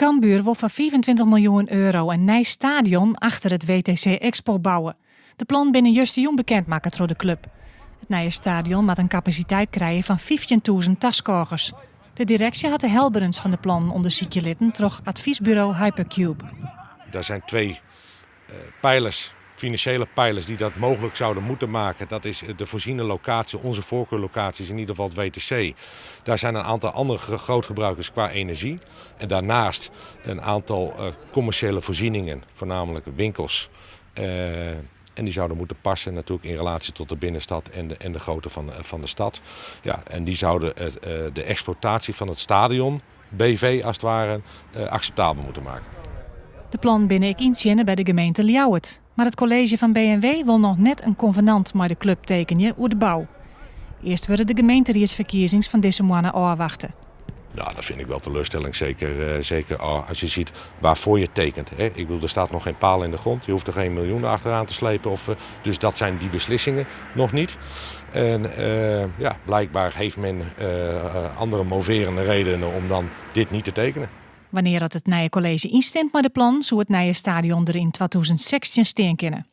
Cambuur wol foar 25 miljoen euro in nij stadion achter it WTC Expo bouwe. De plannen binne justerjûn bekend makke troch de klup. It nije stadion moat in kapasiteit krije fan 15.000 taskôgers. De direksje hat de helberens fan de plannen ûndersykje litten troch advysburo Hypercube. Daar zijn twee pijlers, financiële pijlers die dat mogelijk zouden moeten maken. Dat is de voorziene locatie, onze voorkeurlocatie is in ieder geval het WTC. Daar zijn een aantal andere grootgebruikers qua energie. En daarnaast een aantal commerciële voorzieningen, voornamelijk winkels. En die zouden moeten passen natuurlijk in relatie tot de binnenstad en de grootte van de stad. Ja, en die zouden de exploitatie van het stadion, BV als het ware, acceptabel moeten maken. De plannen binne ek yntsjinne by de gemeente Ljouwert. Mar it kolleezje fan B en W wol noch net in konvenant mei de klup tekenje oer de bou. Earst wurde de gemeenteriedsferkiezings fan dizze moanne ôfwachte. Nou, dat vind ik wel teleurstelling. Zeker als je ziet waarvoor je tekent. Hè. Ik bedoel, er staat nog geen paal in de grond. Je hoeft er geen miljoenen achteraan te slepen. Of, dus dat zijn die beslissingen nog niet. En ja, blijkbaar heeft men andere moverende redenen om dan dit niet te tekenen. Wannear't it nije kolleezje ynstimt mei de plannen, soe it nije stadion der yn 2016 stean kinne.